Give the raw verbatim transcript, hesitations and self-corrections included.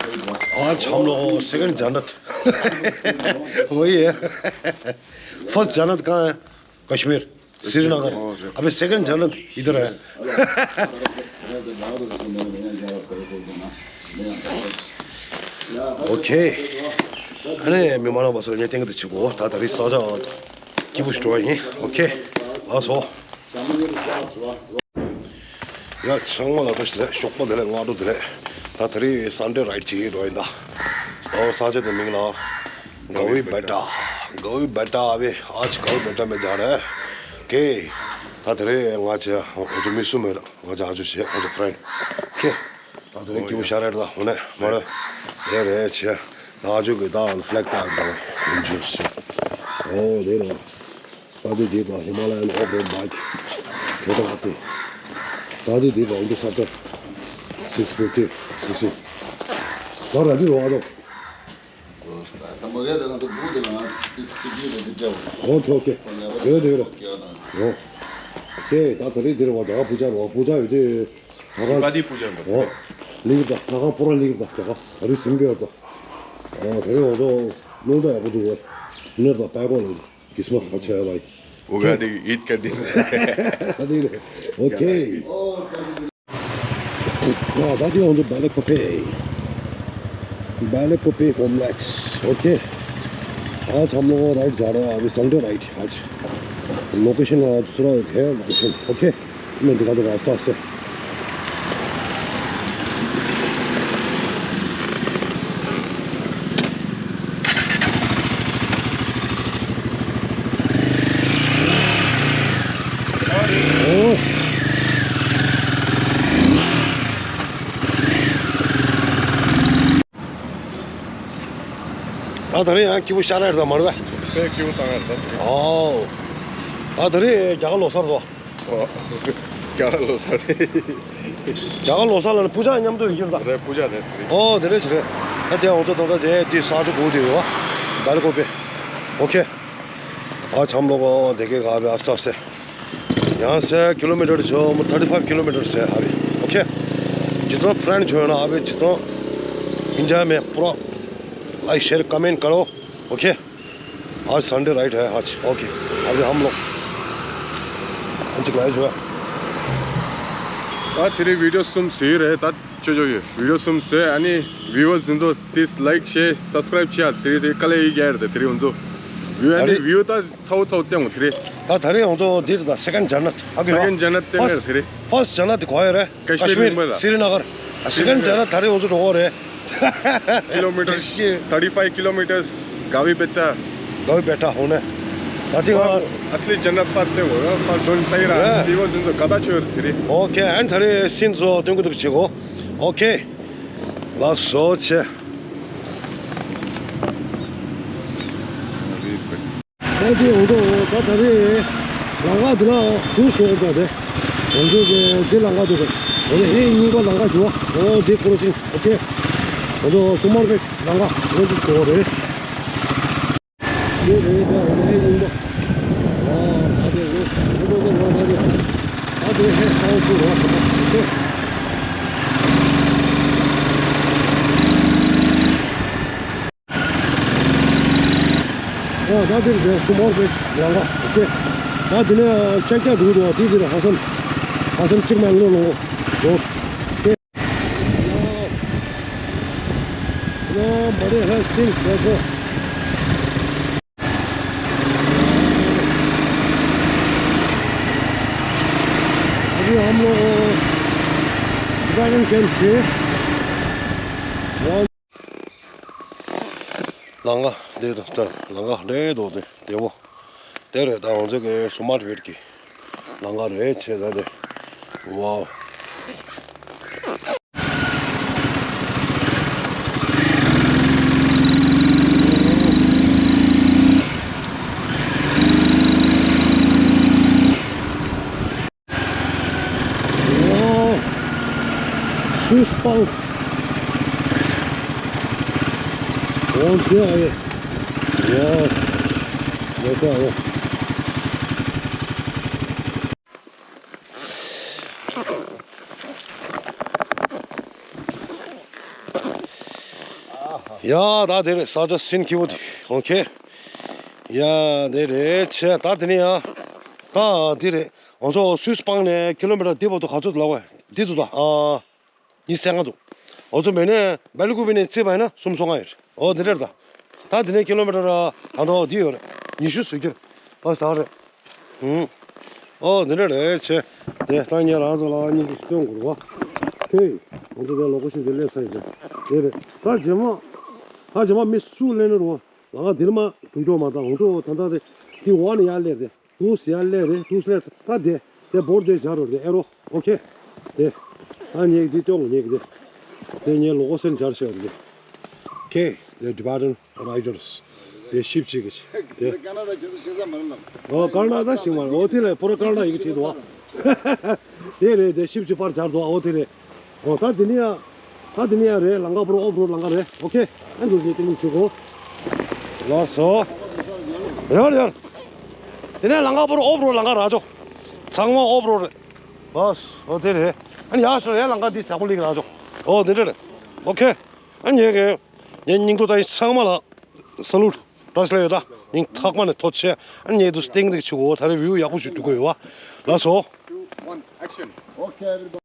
आज हम लोग सेकंड जन्नत। वही है। फर्स्ट जन्नत कहाँ है? कश्मीर, श्रीनगर। अबे सेकंड जन्नत इधर है। Okay. ཨ་ནི་མི་མང་ལ་བ་སོ་ཉེ་སྟེང་དུ་ཆུ་གོ་ད་ད་རི་ས་ཆ་སྐྱིད་པོ་ཞིག་འགྲོ་བ་ཡིན། Okay. ལགས་སོ། ཡ་ཚང་མ་ལ་བཀྲ་ཤིས་བདེ་ལེགས། ཞོགས་པ་བདེ་ལེགས། སྔ་དྲོ་བདེ་ལེགས། ད་ད་རེས་སན་ཌེ་རའིཌ་བྱེད་ཀྱི་འགྲོ་ཡིན་ད། ཨོ་ས་ཆ་དེ་མིང་ལ་གའུ་བི་བེ་ཊ། གའུ་བི་བེ་ཊ། ཨ་བེ་ཨ་ཅི་གའུ་བི་བེ་ཊ་མེ་ཇ་རེ། ཀེ། ད་ད་རེས་ང་ཆེ་ཨོ་ཅོ་མི་སུ་མེ་ར་ང་ཆེ་ཨ་ཅོ་ཆེ་ཨོ་ཅོ་ཕ་རེན་ཌི། ཀེ། ད་ད་རེས་ཀྱི་བུ་ཤ་རེ་ད་ཧོ་ནེ་མ་རེ། དེ་རེ་ཆེ། ད་ཨ་ཅོ་གི་ད་ཨོ་ཕ་ལེག་ཊ་ད་ཡིན་ཇུ་སི། ཨོ་དེ་རེད། ད་དེ་དེ་དང་ཧི་མ་ལ་ཡན་ཨོཕ་རོཌ་བྷའིཀ་ཇོ་ཏ་ཨ་ཏི། ད་དེ་དེ་དང་ཨིན་ཊར་སེབ་ཊར་སིགས་ཕིཕ་ཊི་སི་སི། ད་ར་འདི་རོ་ཨ་དོ། ད་མ་གས་ད་ང་ཚོ་སྒུག་དེ་ལ་ང་ཏི་སི་ཏི་ཇི་ལ་འདི་བྱ་བ། ཨོ་ཁེ་ཨོ་ཁེ། རེད་རེད་རེད། ཨོ་ཁེ། ད་ད་རེས་དེ་རེད་བ། ད་ཕུ་ཅ་རོ་ཕུ་ཅ་ཡོད་དེ། ད་ག་ད་དེ་ཕུ་ཅ་རོ། ཨོ། ལིག་ད་ད་ག་པོ་ར་ལིག་ད་ད་ག་ད་རེས་སིང་པེ་ཡོད་ད། ཨོ་དེ་རེད་བ། ཚོ་རླུང་རྟ་ཡག་པོ་འདུག་བས། ནེར་ད་པའི་པོ་ལ། किस्मत अच्छा है भाई। उगा दे ईद का दिन। अरे, ओके। हाँ, दादी हम तो बैले कोपे। बैले कोपे कॉम्प्लेक्स, ओके। आज हम लोग राइड जा रहे हैं, अभी संडे राइड आज। लोकेशन, अ, दूसरा है लोकेशन, ओके। मैं दिखा दूंगा आस्ते आस्ते। ཨོ། ད་ད་རེས་ཡང་སྐྱིད་པོ་ཤར་ཡར་ད་མ་རེད་པས། དཔེ་སྐྱིད་པོ་བཏང་ཡར་ད་དེ་རེད། ཨོ། ད་ད་རེས་རྒྱ་གར་ལོ་གསར་དོ། ཨོ། རྒྱ་གར་ལོ་གསར་དེ། རྒྱ་གར་ལོ་གསར་ལ་ནི་པུ་ཇ་མཉམ་དུ་ཡིན་གྱི་རེད་ད། རེད། པུ་ཇ་རེད་དེ་རེད། ཨོ་དེ་རེད་ཅི་རེད། ད་དེ་ང་ཚོ་ད་ལྟ་དེ་དེ་ས་ཆ་གོ་དེ་ཡོད་པ། བལ་ཀོ་པེ། ཨོ་ཁེ། आज हम लोग देखिएगा अभी आस्ते आस्ते। यहाँ से किलोमीटर जो थर्टी फाइव किलोमीटर से है अभी। ओके। जितना फ्रेंड जो है ना, अभी जितना इंडिया में पूरा लाइक शेयर कमेंट करो। ओके। आज संडे राइड है आज। ओके। अभी हम लोग हम लोग जो है। ད་དེ་རིང་བི་ཌི་ཡོ་གསུམ་བཟོས་རེད་ད། ཅོ་ཅོ་ཡོད། བི་ཌི་ཡོ་གསུམ་བཟོས། ཨ་ནི་བིའུ་ཝར་སི་འཛིན་ཚོ་དེས་ལའིག་ཤེར་སབ་སི་ཀ་རའིབ་བྱེད་ཡ་དེ་རིང་དེ་དཀའ་ལས་ཡིན་རྒྱུ་རེད་དེ། དེ་རིང་འཛོ་བིའུ་ཨ་ནི་ད་རེས་བིའུ་ད་ཚ་བོ་ཚ་བོ་བསྟན་འོང་དེ་རིང་། ད་ད་རེས་འོང་ཚོ་འདིར་ད་སེ་ཀན་ཌི་ཇ་ནད་ཨ་གི་ར། སེ་ཀན་ཌི་ཇ་ནད་བསྟན་ངེས་དེ་རིང་། ཕར་སི་ཊི་ཇ་ནད་དེ་གོ་ཡ་རེད། ཀ་ཤི་མིར་ཀ་ཤི་མིར་ཡིན་པ་ལ། སི་རི་ནགར། ཨ་སེ་ཀན་ཌི་ཇ་ནད་ད་རེས་འོང་ཚོ་འགྲོ་གོ་རེད། ཀི་ལོ་མི་ཊར་ཤི། ཐར་ཊི་ཕའིབ་ཀི་ལོ་མི་ཊར་ག་བི་བེ་ཊ། ག་བི་བེ་ཊ་འོང་ནས། ད་ཐེངས་ཨ། ཨ་སི་ལི་ཇ་ནད་པ་བསྟན་འོང་ར་ཕར་དོན་ལྟ་ཡི་ར། ཡ། བིའུ་ཝར་སི་འཛིན་ཚོ་ག་ད་ཆོད་དེ་རིང་། ཨོ་ཁེ། ཨ་ནི་ད་རེས་སི་ནི་ཚོ་སྟོན་གི་འདུག་བྱེད་གོ། ཨོ་ཁེ། ལགས་སོ་ཆེ། ད་དེ་འོང་དོ། ད་ད་རེས་ལམ་ཁ་འདི་ལ་དུས་སྟོང་པ་དེ། འོང་དོ་དེ་དེ་ལམ་ཁ་འདུག་གོ། འོ་དེ་ཧེ་རྙིང་པ་ལམ་ཁ་བྱུང་བ། འོ་དེ་ཀོ་རོ་སིང་། ཨོ་ཁེ། འོང་དོ་སུ་མར་གེཊ་ལམ་ཁ་འོ་དེ་སྟོང་རེད། དེ་རེད་ད། འོ་དེ་ཧེ་རྙིང་པ། ཨ་ད་དེ་འོ་སུ་མར་གེཊ་ལམ་ཁ་དེ། ད་དེ་ཧེ་ས་འོ་ཆུ་རོ་ཨོ་ཁེ། ཨོ་ད་འདིར་རྫོང་སུ་མར་གེཊ་ལམ་ཁ་ཨོ་ཁེ། ད་འདི་ནས་ཤར་རྒྱག་འགྲོ་གི་འདུག་དེ་འདིར་ཧ་སན་ཧ་སན་གཅིག་མ་ལོ་ལོ་ལོ་ཨོ་ཁེ། ཡ། ཡ། बड़े हैं सिंह देखो। अभी हम लोग जुबान कैंप से ལམ་ཁ་འདི་དང་ལམ་ཁ་འདྲེ་དོ་དེ་དེ་བོ། དེ་རེད་ད། ང་ཚོ་གི་སུ་མར་གེཊ་གི་ལམ་ཁ་རེད་ཆེ་ད་དེ། ཝའོ། ཨོ། སུས་སྤང་། འོང་ཐུ་ཨ་ཡེ། ཡ། ཡ་ཀ་ཨོ། ཡ་ད་དེ་རེད། ས་ཆ་སིན་ཁི་བོ་དེ། ཨོ་ཁེ། ཡ་དེ་རེད་ཆེ། ད་དེ་ནས་ཡ། ད་དེ་རེད། ང་ཚོ་སུད་སི་སྤང་ནས་ཁི་ལོ་མི་ཊར་འདི་བར་དུ་ག་ཚོད་འདུག་ལབ་པ། འདི་འདུག་ད། ཨ། ཉི་ཤུ་རྩ་ལྔ་འདུག་ཨོ་ཚོ་མེད་ནས་སྦེལ་ཀུ་པེ་ནས་རྩིས་པ་ཡིན་ན་སུམ་ཅུ་སོ་ལྔ་ཡོད་རེད། ཨོ་འདི་འདྲ་རེད་ད། ད་དེ་ནས་ཁི་ལོ་མི་ཊར་ད་དོ་འདི་ཡོད་རེད། ཉི་ཤུ་ཟེར་གྱི་རེད། ཨོ་ཟ་རེད། ཨུམ། ཨོ་འདི་འདྲ་རེད་ཆེ། དེ་ད་ངས་རང་ཚོ་ལ་གཉིས་ཀྱི་སྟོན་དགོས་རེད་བ། ཧེ། ང་ཚོ་དེ་ལོ་གོ་ཤིན་དེ་སླེབས་ཚར་ཡོད་རེད། དེ་རེད། ད་རྗེས་མ། ད་རྗེས་མ་མི་སུ་སླེབས་ན་རུང་། ལ་ང་འདིར་མ་འགྲོ་རྒྱུ་མ་ད་ང་ཚོ་ད་ད་དེ་དེ་འོག་ནས་ཡར་སླེབས་རེད། དུས་ཡར་སླེབས་རེད། དུས་སླེབས་ད་དེ་དེ་བོར་དེ་བྱ་རོགས་རེད་ཨེ་རོ། ཨོ་ཁེ། དེ། ད་ངས་འདི་སྟོན་དགོས་ངས་འདི། དེ་ངས་ལོ་གོ་སེན་སྦྱར་བྱས་རེད། ཁེ། དེ་ཌི་པར་ཊན་རའི་ཌར་སི། དེ་ཞིབ་ཅིག་གི་དེ། ཀ་ན་ཌ་ཁྱོད་ཚོ་ཤེས་ས་མ་རེད་ལགས། ཨོ་ཀ་ན་ཌ་ཤེས་མ་རེད། ཨོ་དེ་ལས་པོ་ར་ཀ་ན་ཌ་ཡི་གེ་བྲིས་འདུག་ཨ། དེ་རེད། དེ་ཞིབ་ཅིག་པར་སྦྱར་འདུག་ཨ། ཨོ་དེ་རེད། ཨོ་ད་དེ་ནས་ཡ། ད་དེ་ནས་ཡ་རེད། ལམ་ཁ་པོ་ར་ཨོཕ་རོཌ་ལམ་ཁ་རེད། ཨོ་ཁེ། ཨ་འདུག་ཟེར་ཏིང་ཞུ་གོ། ལགས་སོ། ཡར་ཡར། དེ་ནས་ལམ་ཁ་པོ་ར་ཨོཕ་རོཌ་ལམ་ཁ་རག་ཅོ། ཚང་མ་ཨོཕ་རོཌ་རེད། ལགས་སོ། ཨོ་དེ་རེད། ཨ་ནི་ཡར་ཤོག་ཡར་ལམ་ཁ་འདི་ཞག་པོ་ལིག་རག་ཅོ། ཨོ་དེ་འདྲ་རེད། ཨོ་ཁེ། ཨ་ནི་ངས་ངའི་སྙིང་ཐོ་ད་ཡིན་ཚང་མ་ལ་ས་ལུ་བཀྲ་ཤིས་བདེ་ལེགས་ཡོད་ད། སྙིང་ཐག་པ་ནས་ཐུགས་རྗེ་ཆེ། ཨ་ནི་ངས་འདུག་སྟེང་འདི་ཆུ་གོ་ད་རེ་བིའུ་ཡག་པོ་ཞིག་འགྲོ་གི་ཡོད་བ། ལགས་སོ། Two, one, action. Okay, everybody.